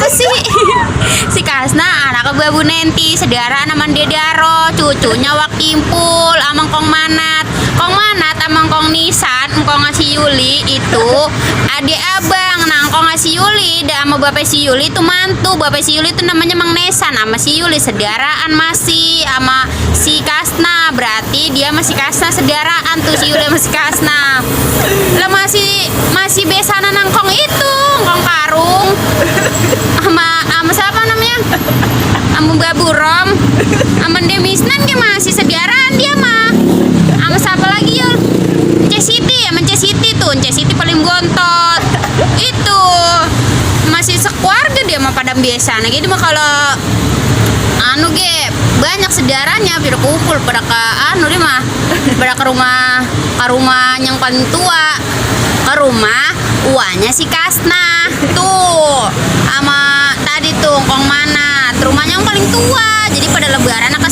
apa sih? Si Kasna anak Bu Nenti, saudara naman dia Daro, cucunya Wak Timpul, amang Kong Manat. Kong Manat amang Kong Nisan, Kong si Yuli itu adik abang. Nah, Kong si Yuli sama bapak si Yuli itu mantu. Bapak si Yuli itu namanya Mang Nesan, sama si Yuli saudaraan masih sama si Kasna. Berarti dia masih Kasna saudaraan tuh si Yuli sama si Kasna. Lah masih besanan nangkong itu, Kong Karung. Sama siapa namanya? Sama Mbak Burom. Sama Demisnan dia masih saudaraan dia mah. Sama siapa lagi Yul? Cek Siti ya, Cek Siti tuh. Cek Siti paling gontot. Itu masih sekeluarga dia mah pada biasa. Nah gitu mah kalau anu ge banyak saudaranya pada kumpul pada ke anu dia mah pada ke rumah yang paling tua, ke rumah uanya si Kasna tuh sama tadi tuh Kong Manat, rumahnya yang paling tua. Jadi pada lebaran ke